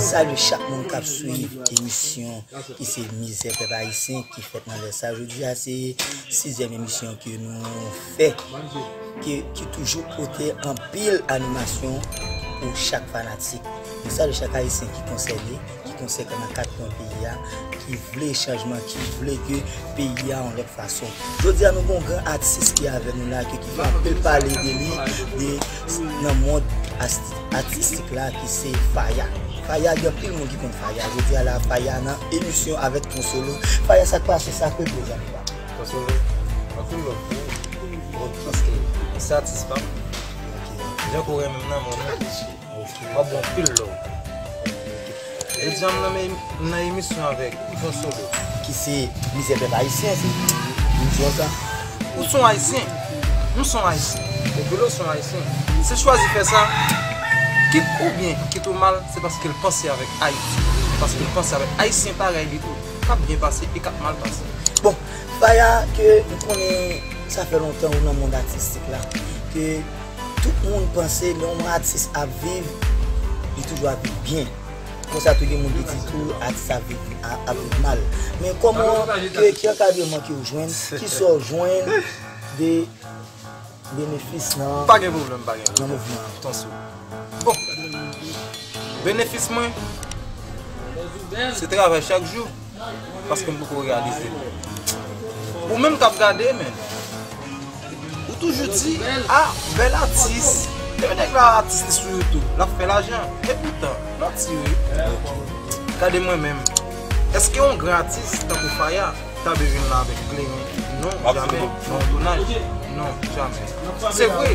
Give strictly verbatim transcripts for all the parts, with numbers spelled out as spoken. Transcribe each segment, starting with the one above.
Salye chak moun k ap swiv emisyon ki se Mizè Pèp Ayisyen ki fèt nan lè sa. Jodi a se sizyèm emisyon ke nou fè, ki, ki toujou pote anpil animasyon pou chak fanatik. Nou salye chak Ayisyen ki konsène, ki konsène nan kat kwen peyi a, ki vle chanjman, ki vle ke peyi a yon lòt fason. Jodi a nou gon gran atis ki avè nou la, ke ki fè anpil pale de li, de, nan mond as-, atistik la, ki se Faya. Faya, gen anpil moun ki konn Faya. Jodi a la, Faya nan emisyon avèk Ton Solo. Faya, sa k pase, sa k regle, zanmi pa? Ton Solo, anpil love pou ou. Paske se atis pa m. Jan ke w renmen m nan, mwen menm. M ap ba w anpil love. Jodi a m nan, m nan emisyon avèk Ton Solo. Ki se Mizè Pèp Ayisyen, se emisyon sa. Ou se yon Ayisyen. M se yon Ayisyen. Popelo se yon Ayisyen. Si l chwazi fè sa, kit ou byen, kit ou mal, se paske l panse avèk Ayiti. Se paske l panse avèk Ayisyen parèy li tou, k ap byen pase e k ap mal pase. Bon, Faya, ke m konnen sa fè lontan ou nan mond atistik la, ke tout moun panse lè yon atis ap viv, li toujou ap viv byen. Konsa tou gen moun ki di tou atis ap viv, a-, ap viv mal. Men kòman, ke, ki ankadreman ke w jwenn, ki sa w jwenn de benefis nan, pa gen pwoblèm, pa gen nan pwoblèm, mouvman an? Ton Solo. Bon, benefis mwen, se travay chak jou. Paske m poko reyalize l. Ou menm k ap gade, men, ou toujou di, a, bèl atis. Depi nèg la atis, li sou YouTube, l ap fè lajan. Epoutan, manti wi. Gade mwen menm. Èske yon gran atis tankou Faya ta bezwen la avèk kleren? Non, jamè. Nan yon tounaj? Non, jamè. Se vre,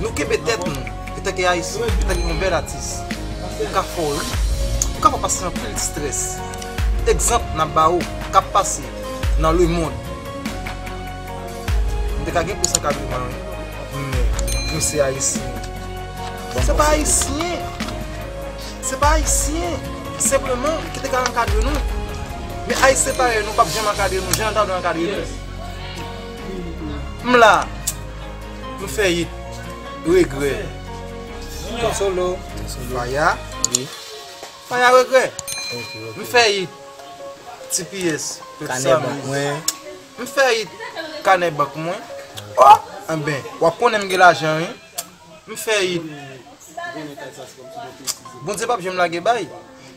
nou kenbe tèt nou. Antanke Ayisyen, antanke yon bèl atis, ou ka fè w ri, ou ka fè w pase anpil strès. Egzanp n ap ba ou k ap pase nan lemonn. M te ka gen plis ankadreman, wi. Men, nou se Ayisyen. Se pa Ayisyen. Se pa Ayisyen. Senpleman, ki te ka ankadre nou. Men Ayisyen parèy nou p ap janm ankadre nou jan yo ta dwe ankadre nou. M la. M fè it. Regrè. Ton Solo. Faya. Wi. Faya Regrè. Ok, ok. M fè it. T P S. Kanè bank mwen. M fè it. Kanè bank mwen. O! Enben, w ap konnen m gen lajan, wi. M fè it. Bondye p ap janm lage bay.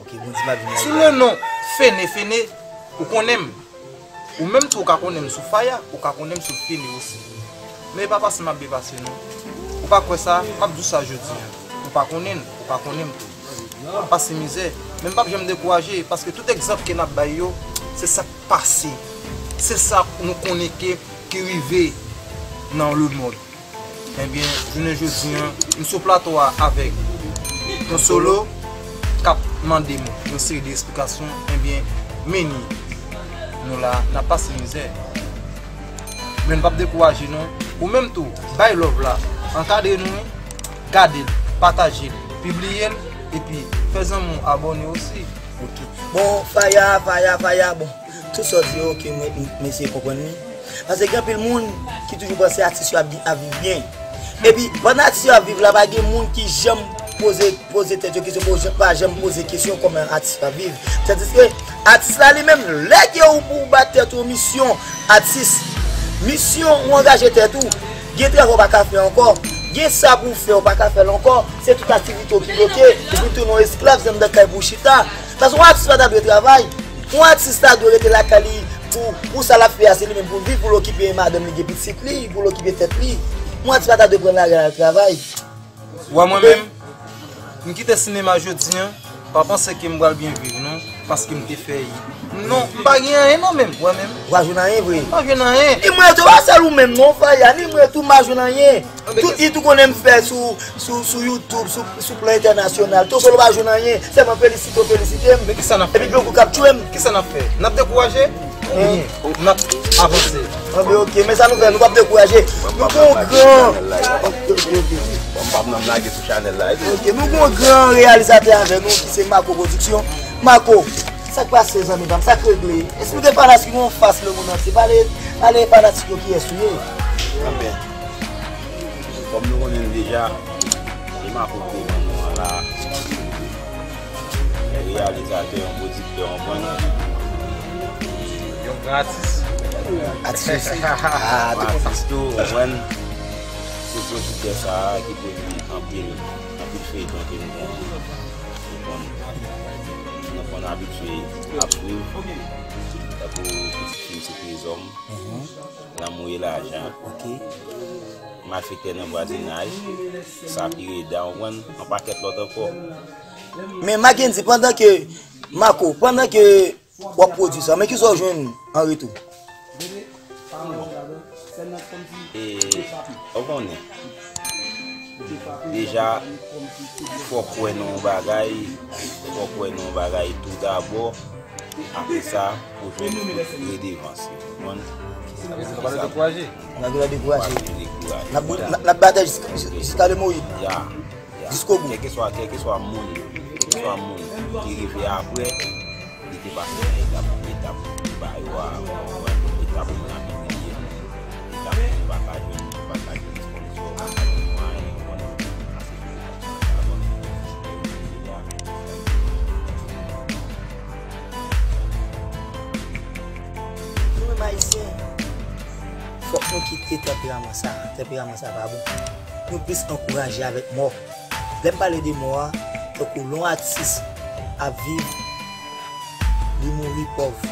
Ok, Bondye p ap janm lage bay. Sou le non Fene Fene, ou konnen m. Ou menm tou ou ka konnen m sou Faya, ou ka konnen m sou Fene osi. Men e pa pase m ap byen pase non. Ou pa kwè sa, m ap di w sa jodi a. Ou pa konnen m, ou pa konnen m tou. M ap pase mizè, men m p ap janm dekouraje, paske tout egzanp ke n ap bay yo, se sa k pase. Se sa nou konnen ke, ki rive nan lemonn. Ebyen, jounen jodi a, m sou plato a avèk Ton Solo k ap mande m yon seri de esplikasyon. Ebyen, men ni, nou la, n ap pase mizè. Men n p ap dekouraje non. Ou menm tou, bay love la, ankadre nou, gade l, pataje l, pibliye l, epi fè zanmi w abòne osi. Ok. Bon, Faya, Faya, Faya, bon. Tout sa w di yo, ok, mwen, m, m eseye konprann li. Paske gen anpil moun ki toujou panse atis yo ap, ap viv byen. Epi, pandan atis yo ap viv la, pa gen moun ki janm poze, poze tèt yo kesyon, poze, pa janm poze kesyon kòman atis la ap viv. Tandiske atis la li menm, lè ke ou pou bat tèt ou misyon atis, misyon ou angaje tèt ou, gen travay ou pa ka fè ankò, gen sa pou w fè ou pa ka fè l ankò, se tout aktivite w ki bloke, ou vin tounen yon esklav anndan kay pou w chita. Paske yon atis pa ta dwe travay. Yon atis ta dwe rete lakay li pou, pou sa l ap fè a, se li menm pou l viv, pou l okipe madanm li, gen pitit li, pou l okipe tèt li. Yon atis pa ta dwe pran lari al travay. Wè mwen menm, m kite sinema jodi a, pa panse ke m pral byen viv non, paske m te fè it. Non, m pa gen anyen nan men m, wè menm. Ou pa jwenn anyen vre? M pa jwenn anyen. Ni mwen tou, pa sèl ou menm non, Faya, ni mwen tou, m pa jwenn anyen. Tout it ou konnen m fè sou, sou, sou YouTube, sou, sou plan entènasyonal. Ton Solo pa jwenn anyen. Sèlman felisite w felisite m. Men kisa n ap fè? Epi gen yon gwo k ap tchwe m. Kisa n ap fè? N ap dekouraje? Oubyen n ap avanse? Anben, ok. Men sa nou fè, nou p ap dekouraje. Nou gon gran. Ok, ok, ok. Bon, m p ap nan lage sou chanèl la. Ok, nou gon gran reyalizatè avè nou ki se Marco Production. Marco, sa k pase, zanmi pa m? Sa k regle? Esplike fanatik yo yon fas lemonn antye. Pale, pale fanatik yo kiyès ou ye. Anben, kòm nou konnen l deja, se Marco ki te ban nou an la. Reyalizatè, yon pwodiktè, w konprann? Yon gran atis. Atis. Ah, te konn. Atis tou, w konprann? Se pwodiktè sa a ki pwodui anpil, anpil feyton ke nou konn, nou konn, nou konn abitye ap swiv. Tankou Pitit Fim Se Trezò m, Lanmou e Lajan, Malfektè nan Vwazinaj, Sapireda, w konprann? Yon pakèt lòt ankò. Men Mackendy, pandan ke, Marco, pandan ke w ap pwodui sa, men kisa w jwenn an retou? E, ou konnen, deja, fò w kwè nan yon bagay, fò w kwè nan yon bagay tou dabò, apre sa, pou jwenn tout redevans yo, w konprann? Sa vle di nou pa dwe dekouraje. Nou pa dwe dekouraje. N ap, n ap, n ap batay jiska, jiska le mouri. Ya. Jiskobou. Kèlkeswa, kèlkeswa moun, kèlkeswa moun ki rive apre, li te pase nan etap, etap ba yo a, etap moun ap iblye, etap moun pa ka jwenn, pa ka jwenn sponsò, pa ka jwenn mwayen, w konprann? Nou menm Ayisyen, fòk nou kite tanperaman sa. Tanperaman sa pa bon. Nou plis ankouraje avèk mò. Lè m pale de mò a, tankou lè yon atis ap viv, li mouri pòv,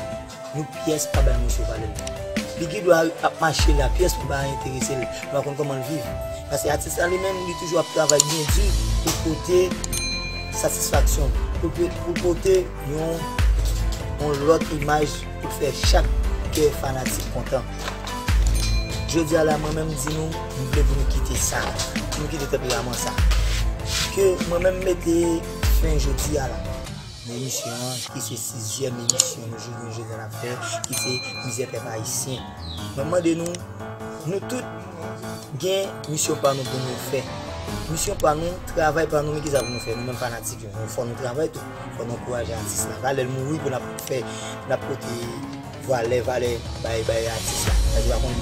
nou pyès pa bay misye valè l. Li gen dwa ap mache la, pyès moun pa enterese l, nou pa konn kòman l viv. Paske atis la li menm, li toujou ap travay byen di pou pote satisfaksyon, pou, pou pote yon, yon lòt imaj pou fè chak kè fanatik kontan. Jodi a la, mwen menm m di nou, m vle pou nou kite sa, pou nou kite tanperaman sa. Ke mwen menm m mete fen jodi a la nan emisyon an, ki se sizyèm emisyon nou jodi, nou jodi a n ap fè, ki se Mizè Pèp Ayisyen. Mwen mande nou, nou tout gen misyon pa nou pou nou fè. Misyon pa nou, travay pa nou, men kisa pou nou fè? Nou menm fanatik yo, fò nou travay tou. Fò nou ankouraje atis la. Valè l mouri pou n ap fè, n ap pote valè, valè bay, bay atis la. Paske yo pa konn,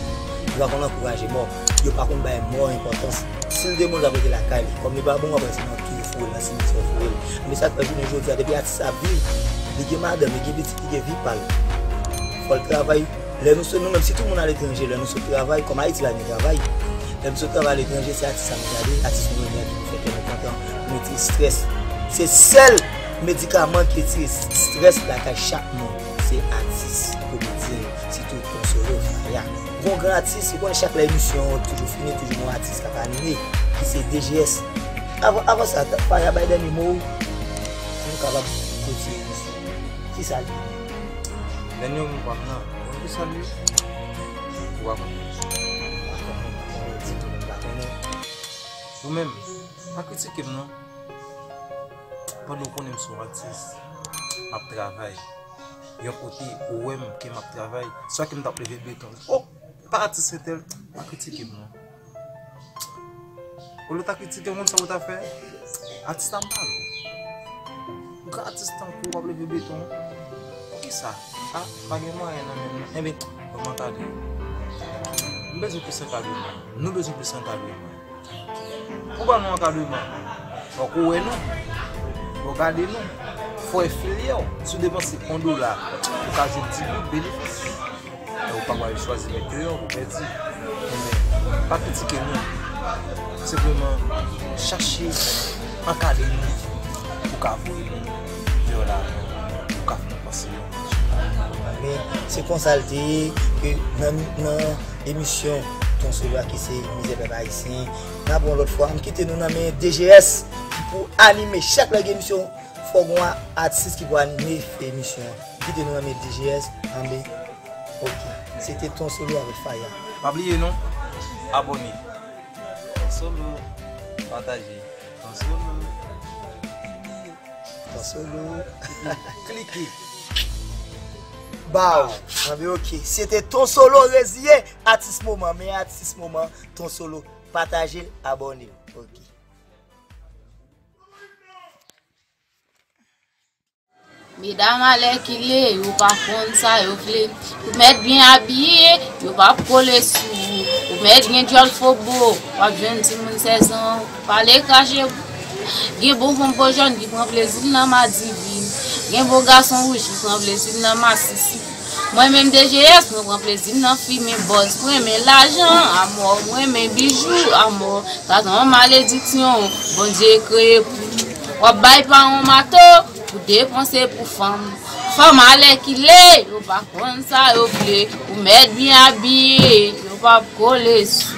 yo pa konn ankouraje mò. Yo pa konn bay mò enpòtans. Si l te bon, l t ap rete lakay li. Kòm li pa bon, w ap wè se nan tou yo foure l, nan simityè yo foure l. Men sa k fè jounen jodi a, depi atis la ap viv, li gen madanm, li gen pitit, li gen vi pa l. Fò l travay. Lè nou sot, nou menm, sitou moun aletranje, lè nou sot travay, kòm Ayiti la gen travay, lè nou sot travay aletranje, se atis sa nou gade, atis nou renmen an ki pou fè kè nou kontan, pou nou retire estrès. Se sèl medikaman ki retire estrès lakay chak moun, se atis, komedyen yo, sitou Ton Solo, Faya. Gon gran atis, ou konnen chak lè emisyon an toujou fini, toujou gon atis k ap anime, ki se D G S. Avan, avan sa, Faya, bay dènye mo w, pou nou kapab kontinye emisyon. Kisa l ye? Dènye mo pa m nan. Ou konn kisa l ye? Ou pa konnen. M pa konnen, m pa konnen ditou, m pa konnen. Ou menm, pa kritike m non. Pandan w konnen m se yon atis, m ap travay. Yon kote, ou wè m ke m ap travay. Swa ke m t ap leve beton. Oh! Pa atis entèl, pa kritike m non. Olye w ta kritike m, ou konn sa w ta fè? Atis la m pale w. Ou ka atis tankou w ap leve beton. Poukisa? A, pa gen mwayen nan menm nan. Enben, ban m ankadre w. M bezwen plis ankadreman. Nou bezwen plis ankadreman. Pou ba nou ankadreman, fòk ou wè nou, fò w gade nou, fò w fè filyè w. Si w depanse yon dola, ou ka jwenn di goud benefis. E ou pa pral chwazi mèt deyò, ou pèdi. Enben, pa kritike nou. Senpleman, chache ankadre nou pou ka voye nou deyò la, pou ka fè nou panse yon. Men, se konsa l te ye, ke nan, nan emisyon Ton Solo a ki se Mizè Pèp Ayisyen, n ap yon lòt fwa, m kite nou nan men D G S ki pou anime chak lè gen emisyon, fò gon atis ki pou anime emisyon an. M kite nou nan men D G S, anben, ok. Se te Ton Solo avèk Faya. Pa bliye non, abòne. Ton Solo, pataje. Ton Solo. Ton Solo. Klike. Baw. Anben, ok. Se te Ton Solo reziye, atis moman, men atis moman, Ton Solo. Pataje l, abòne l. Ok. Medam alèkile, yo pa konn sa yo vle. Ou mèt byen abiye, yo p ap kole sou ou. Ou mèt gen djòl fobo, w ap jwenn timoun sèz an, pale kache. Gen bon fanm po jòn ki pran plezi l nan madivi. Gen bo gason wouj ki pran plezi l nan masisi. Mwen menm D G S, mwen pran plezi m nan fimen bòz. Mwen renmen lajan, amò, mwen renmen bijou, amò. Sa se yon malediksyon Bondye kreye pou ou. W ap bay paran w mato pou depanse pou fanm. Fanm alèkile, yo pa konn sa yo vle. Ou mèt byen abiye, yo p ap kole sou